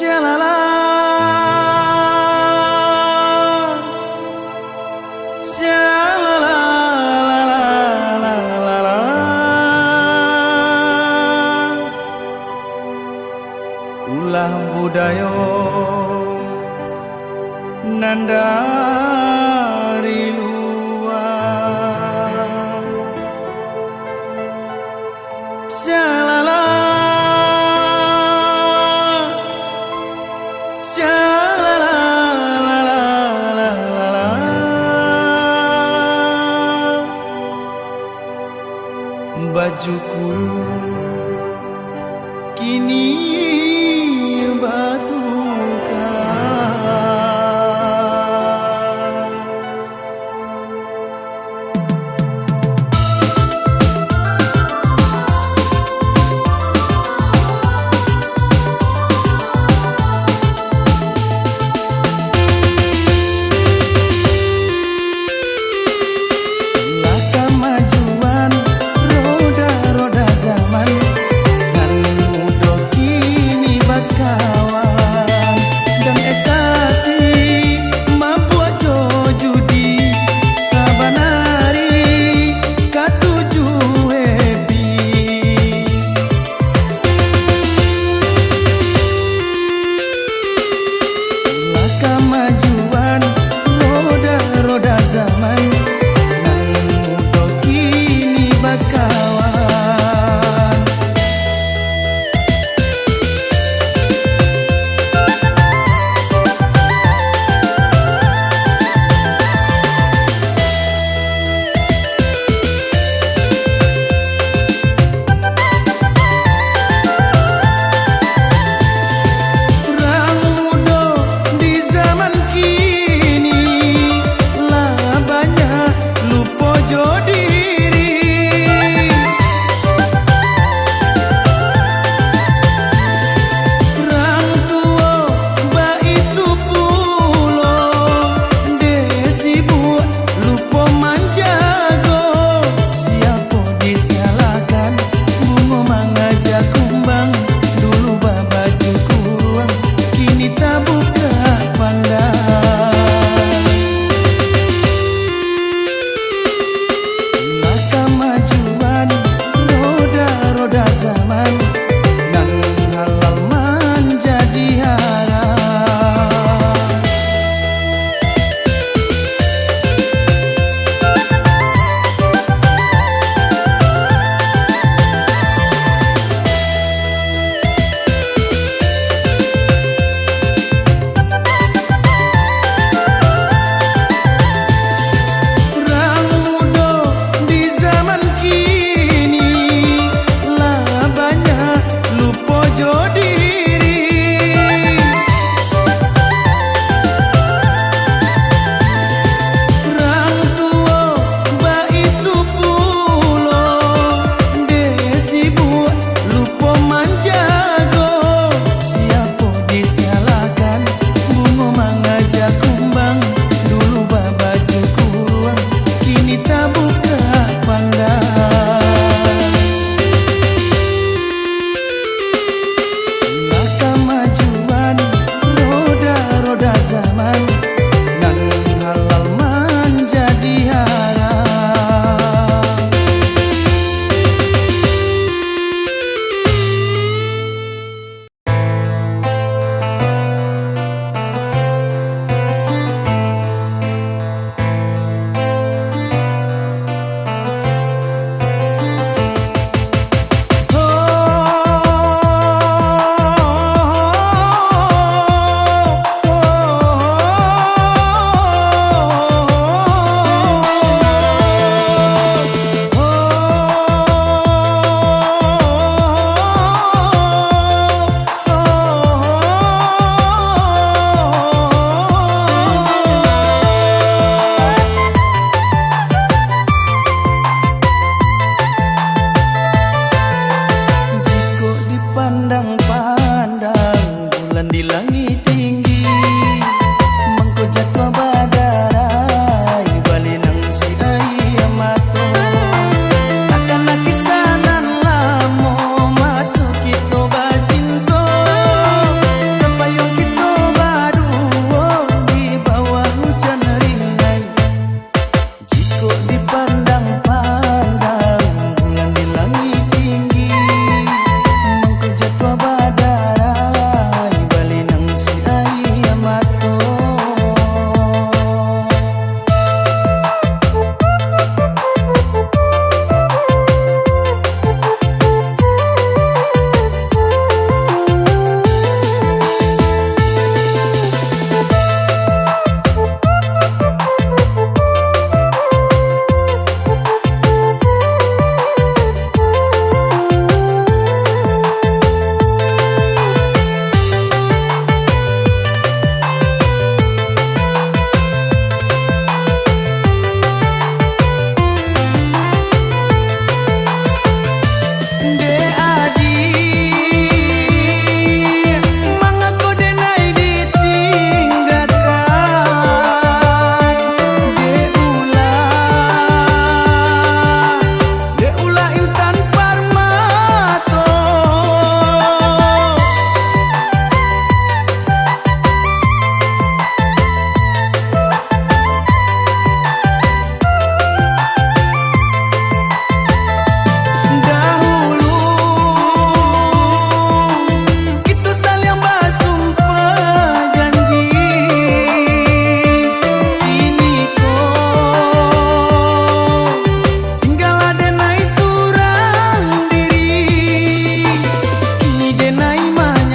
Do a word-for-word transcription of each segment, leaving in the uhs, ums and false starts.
Syalala, syalala, ulah budayo nan dari lua. Syalala, syalala, baju kurung kini batuka. Lah kamajuan roda-roda zaman, nan mudo kini bakawan, dan ekasi mambuek jo judi, sabanari katuju happy. Lah kamajuan roda-roda zaman, nan mudo kini bakawan. Urang mudo di zaman kini lah banyak lupo jo diri. Urang tuo baitu pulo, dek sibuk lupo manjago. Siapo disalahkan, bungo mangaja kumbang, dulu babaju kuruang, kini tabukak pandang. Lah kamajuan roda-roda zaman, nan halal manjadi haram. Urang mudo di zaman kini lah banyak lupo jo diri. Urang tuo baitu pulo, dek sibuk lupo manjago. Siapo disalahkan, bungo mangaja kumbang, dulu babaju kuruang, kini tabukak pandang. Lah kamajuan roda-roda zaman, nan halal manjadi haram. Jikok dipandang-pandang bulan di langik tinggi, mangko jatuah badarai balinang si aia mato. Takana kisah nan lamo maso kito bacinto, supayo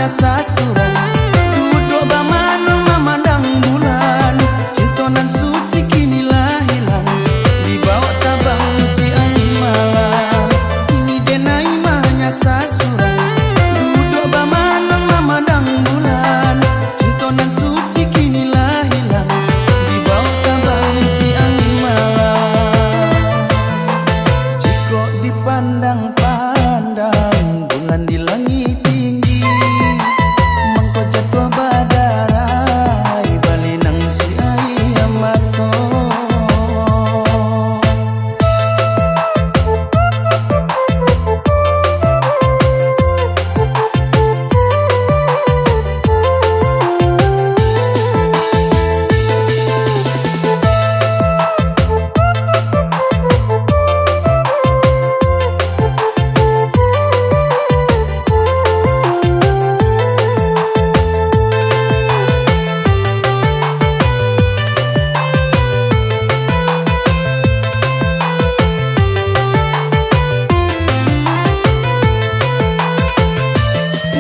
Sasuran, duduak bamanuang mamandang bulan. Cinto nan suci kini lah hilang, dibawok tabang si angin malam. Kini denai manyasa surang, duduak bamanuang mamandang bulan. Cinto nan suci kini lah hilang, dibawok tabang si angin malam. Jikok dipandang-pandang bulan di langik tinggi, mangko jatuah badarai balinang si aia mato.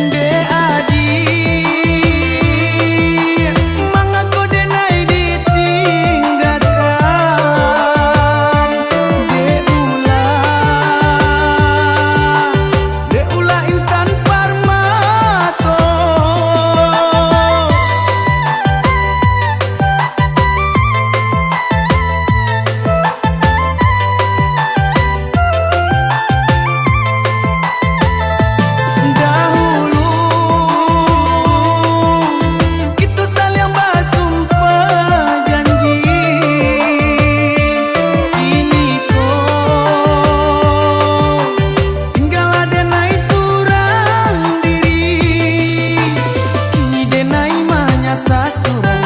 Dek adiak, mangako denai ditinggakan? Dek ulah, dek ulah intan parmato. Dahulu kito saliang basumpah janji, kiniko tinggalah denai surang diri. Kini denai manyasa surang,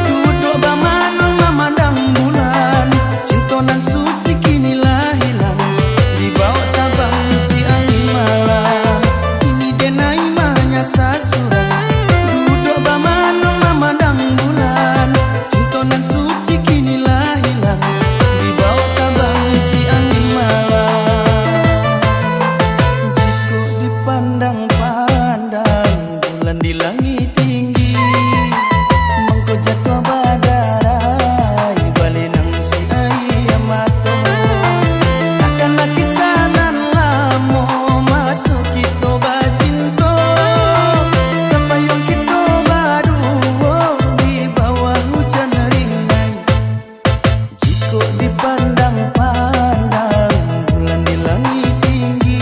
duduak bamanuang mamandang bulan. Cinto nan suci kini lah hilang, dibawok tabang si angin malam. Kini denai manyasa surang, duduak bamanuang mamandang bulan. Cinto nan suci kini lah hilang, dibawok tabang si angin malam. Jikok dipandang-pandang bulan di langik tinggi, mangko jatuah badarai balinang si aia mato. Takkan lah kisah nan lamo maso kito bacinto, sapayuang kito baduo di bawah hujan rinai. Jikok dipandang-pandang bulan di langik tinggi,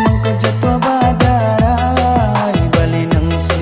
mangko jatuah badarai balinang si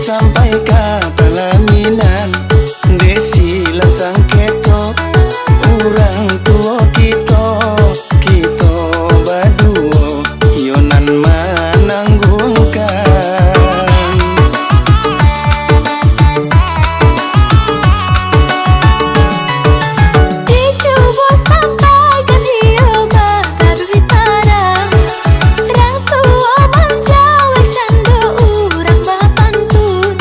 Sampai ka palaminan, dek silang sangketo, urang tuo kito, kito baduo, iyo nan manangguangkan. Dicubo sampaikan iyo bataruih tarang, rang tuo manjawek cando urang bapantun.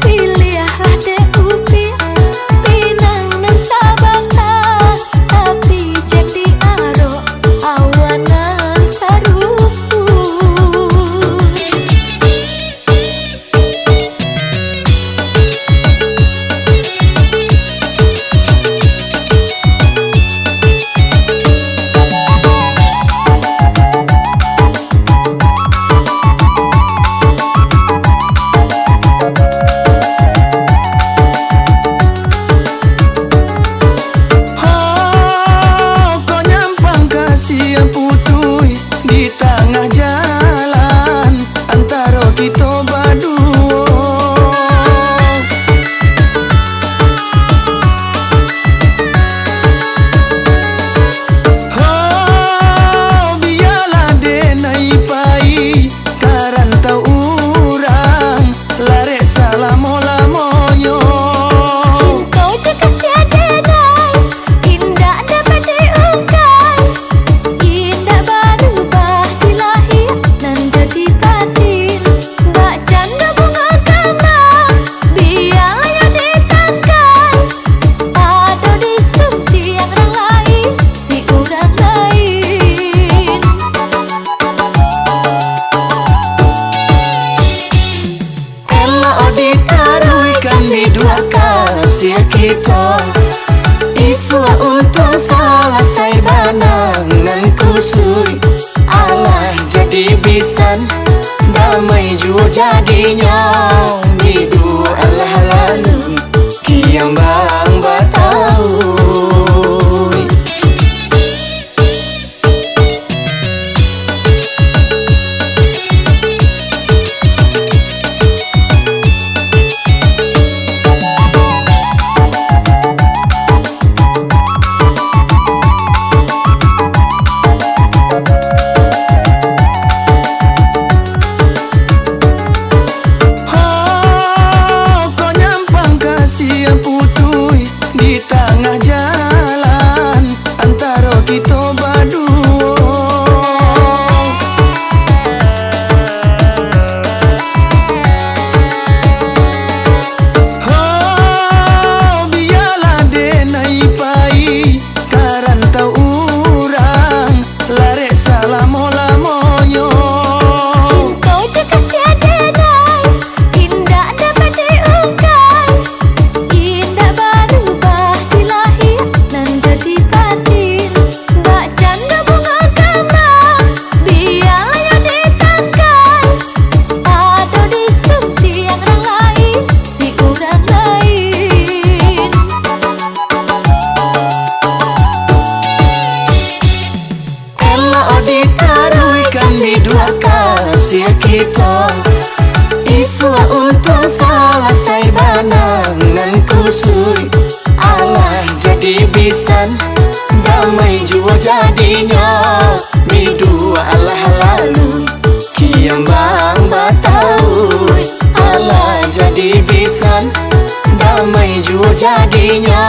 Piliahlah dek Upi, pinang nan sabanta, tapi jan diarok awan nan sarupu. Ho, kok nyampang ka siang putuih di tangah jalan antaro kito baduo. Ho, bialah den ai pai ka rantau urang, larek salamo-lamonyo. Cinto jo kasiah den ai, indak dapek diungkai, indak barubah di lahia nan jo di batin. Bak cando bungo kambang, bialah iyo ditangkai, ado di suntiang rang lain, si urang lain. Elok ditaruihkan biduak kasiah kito. Isuak untuang salasai banangan kusuik. Alah jadi bisan, damai juo jadinyo. Biduak alah lalu, kiambang batauik. Ho, kok nyampang ka siang putuih di tangah jalan antaro kito baduo. Ho, bialah den ai pai ka rantau urang, larek salamo-lamonyo. Cinto jo kasiah den ai, indak dapek diungkai, indak barubah di lahia nan jo di batin. Bak cando bungo kambang, bialah iyo ditangkai, ado di suntiang rang lain, si urang lain. Elok ditaruihkan biduak kasiah kito. Isuak untuang salasai banangan kusuik. Alah jadi bisan, damai juo jadinyo. Biduak alah lalu, kiambang batauik. Alah jadi bisan, damai juo jadinyo.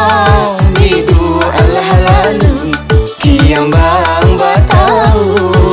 Biduak alah lalu, kiambang batauik.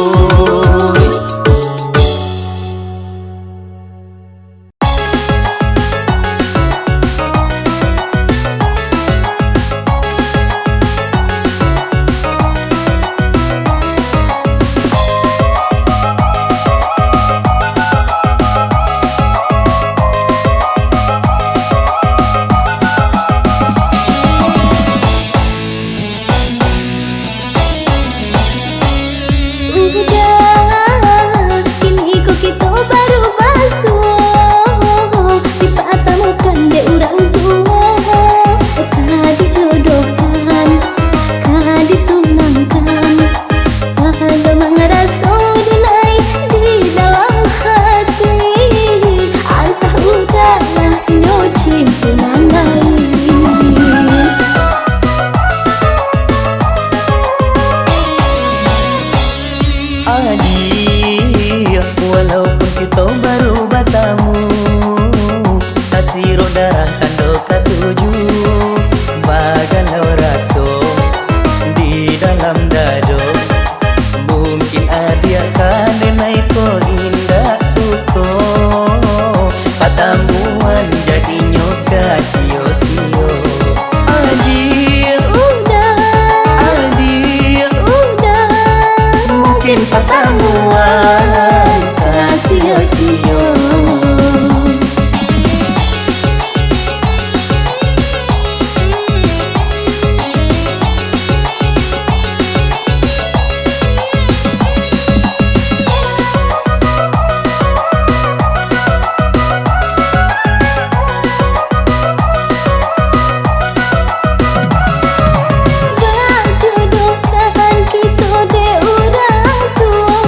Bajodohkan kito dek urang tuo,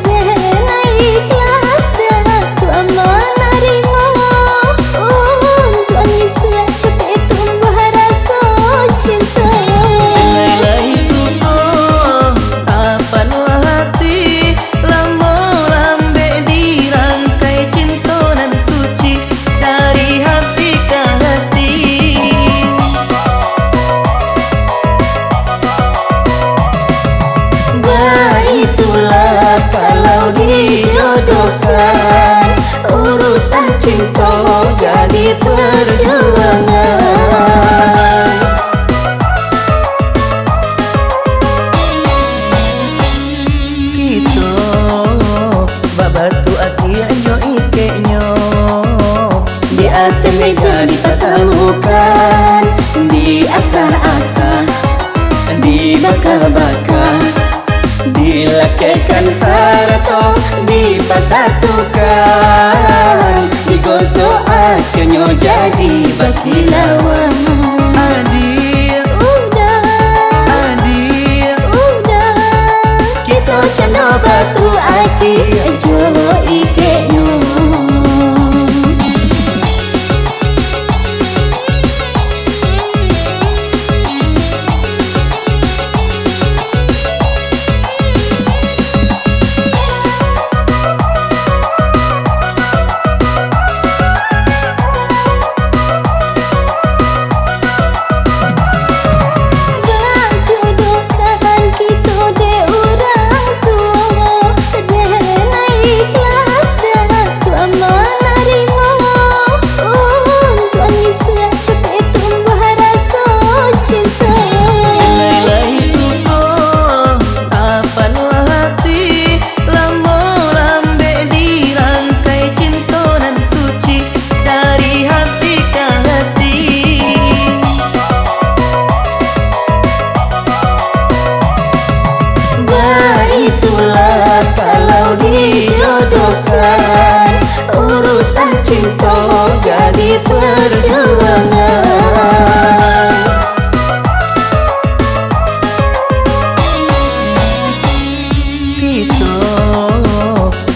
dek nan ikhlas dek tu manarimo, untuak ngisuak capek tumbuah raso cinto. Lai-lai suko, sapanlah hati, lamo lambek dirangkai cinto nan suci. Dari hati ka hati. Baitulah kalau dijodohkan, urusan cinto jadi perjuangan. Kito babatu akik jo ikeknyo, di ateh meja dipatamukan, diasah-asah, dibaka-baka, dilakekkan sarato dipasatukan, digosok akhirnyo jadi bakilauan. Adiak, udah, adiak, udah. Kito cando batu akik jo ikeknyo. Bajodohkan kito dek urang tuo, dek nan ikhlas dek tu manarimo, untuak ngisuak capek tumbuah raso cinto. Lai-lai suko, sapanlah hati, lamo lambek dirangkai cinto nan suci. Dari hati ka hati. Baitulah kalau dijodohkan, urusan cinto jadi perjuangan. Kito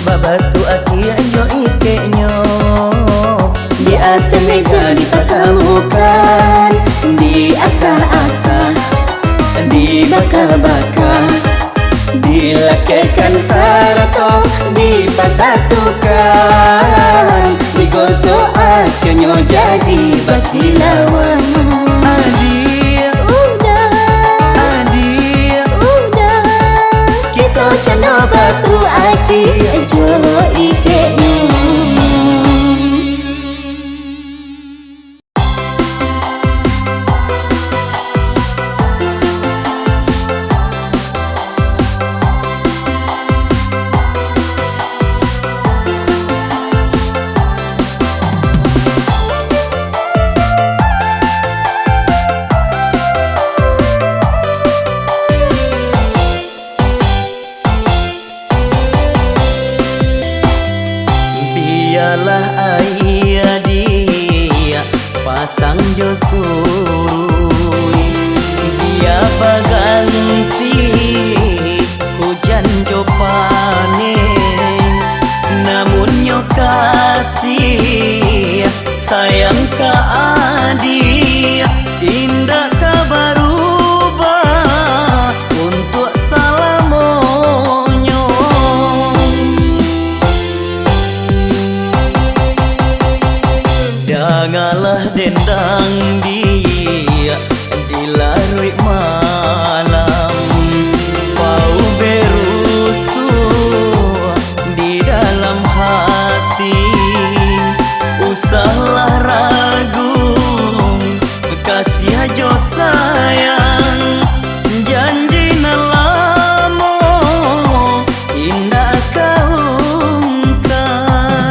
babatu akik jo ikeknyo, di ateh meja dipatamukan, diasah-asah, dibaka-baka, dilakekkan sarato dipasatukan, digosok akhirnyo jadi bakilauan. Adiak, udah, adiak, udah. Kito cando batu akik jo ikeknyo. Bialah aia diak pasang jo surui, bia baganti hujan jo paneh. Namunnyo kasih sayang ka adiak indak ka barubah untuak salamonyo. Dangalah dendang diak di laruik malam, pauberusuah di dalam hati. Usahlah ragu, kasiah jo sayang, janji nan lamo indak ka ungkap.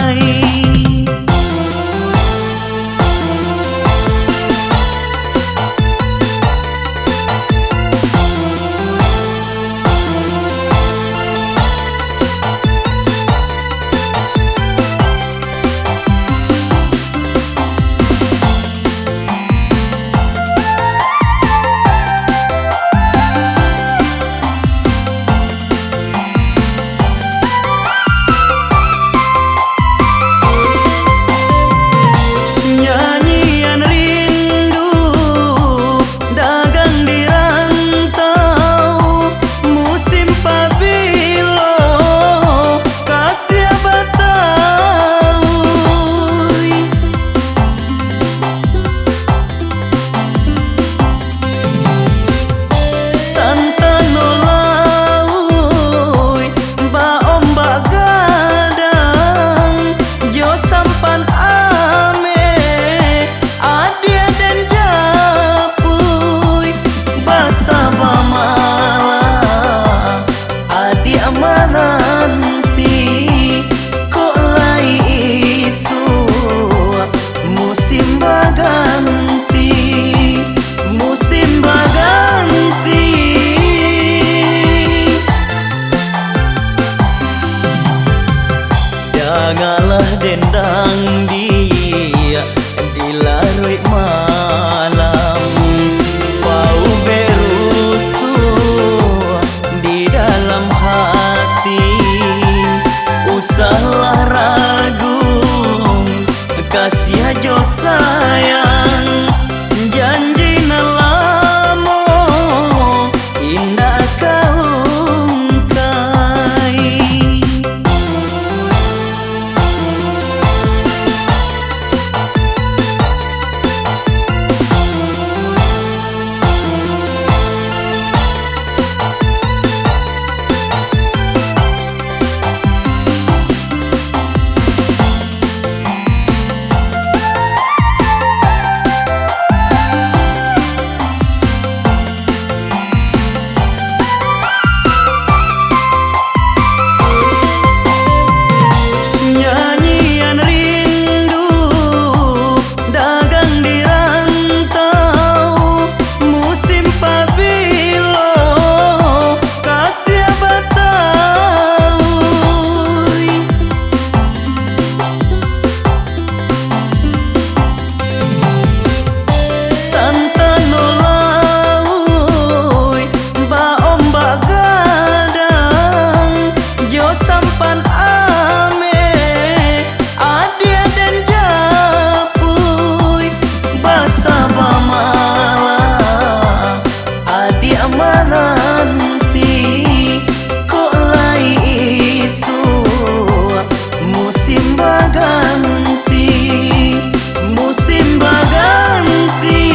Tang di, di laruik malam, paubek rusuah di dalam hati. Usahlah ragu, kasiah jo sayang, janji nan lamo indak ka ungkai. Nyanyian rindu dagang di rantau, musim pabilo kasiah batauih. Santano lauik baombak gadang, jo sampan ameh adiak den japuik. Basaba malah adiak mananti, kok lai isuak musim baganti, musim baganti.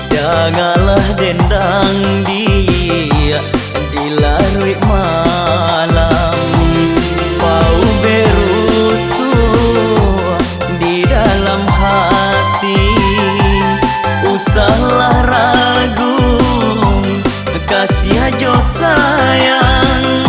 Dangalah dendang di, di laruik malam, paubek rusuah di dalam hati. Usahlah ragu, kasiah jo sayang,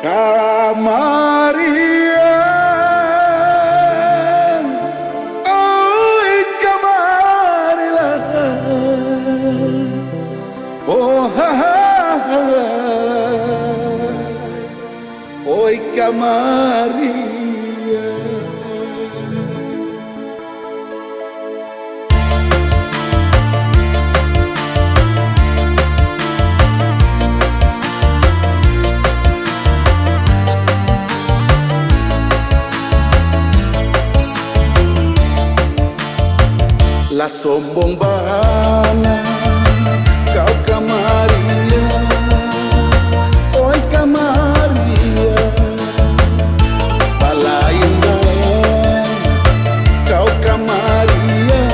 Kamariah, oi kamarilah, oh hai, oi kamariah. Lah sombong bana kau kamariah, oi kamariah. Balain bae kau kamariah,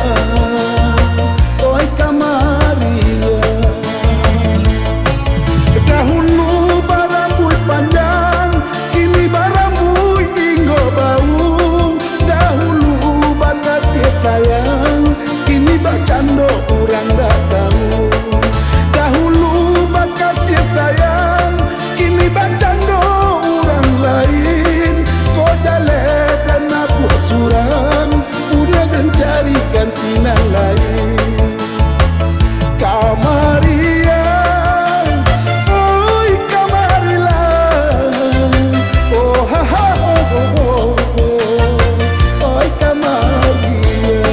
oi kamariah. Dahulu barambuik panjang, kini barambuik inggo baung. Dahulu bakasiah sayang, kini bacando urang dak tahu. Dahulu bakasiah sayang, kini bacando urang lain. Ko jaleh dan apuak surang, buliah den cari ganti nan lain. Kamariah, oi kamarilah, oh ha ha oh, oh, oh, oi kamariah.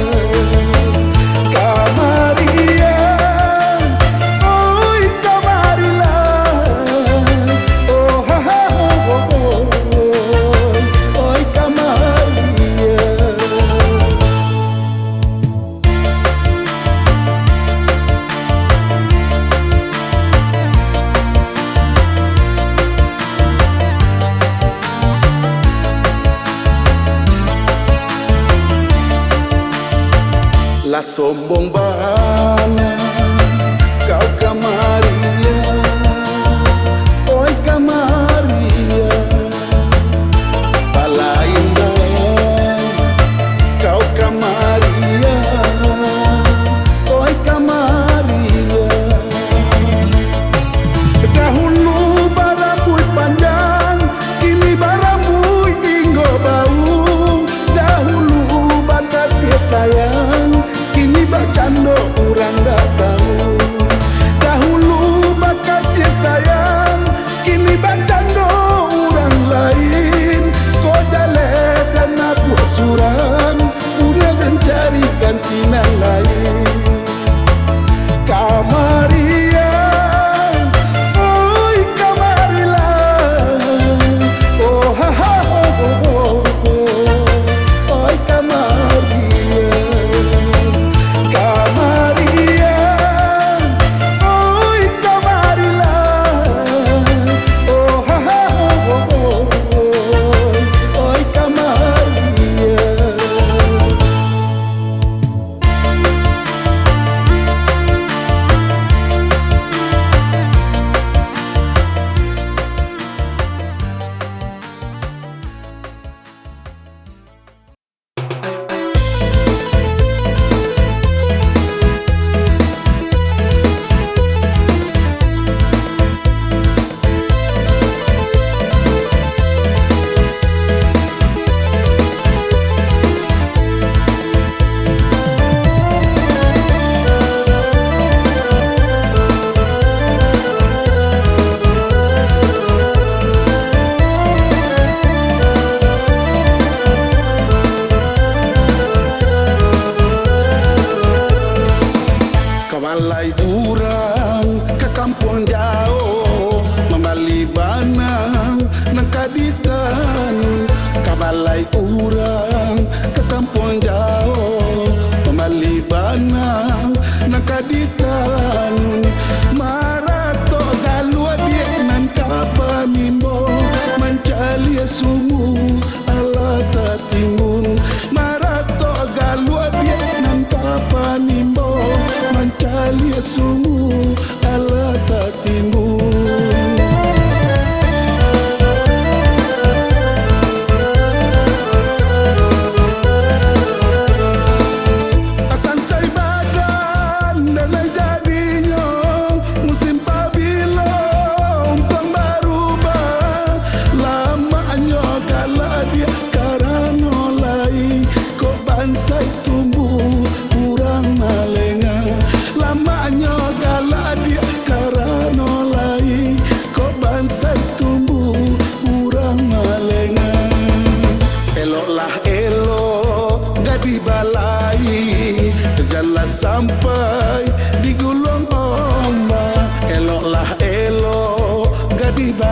Kamariah, oi kamarilah, oh ha ha oh, oh, oh, oi kamariah. Lah sombong bana kau kamariah, oi kamariah. Balain bae kau kamariah, oi kamariah. Dahulu barambuik panjang, kini barambuik inggo baung. Dahulu bakasiah sayang, kini bacando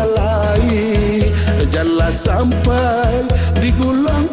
Lai, janlah sampai digulung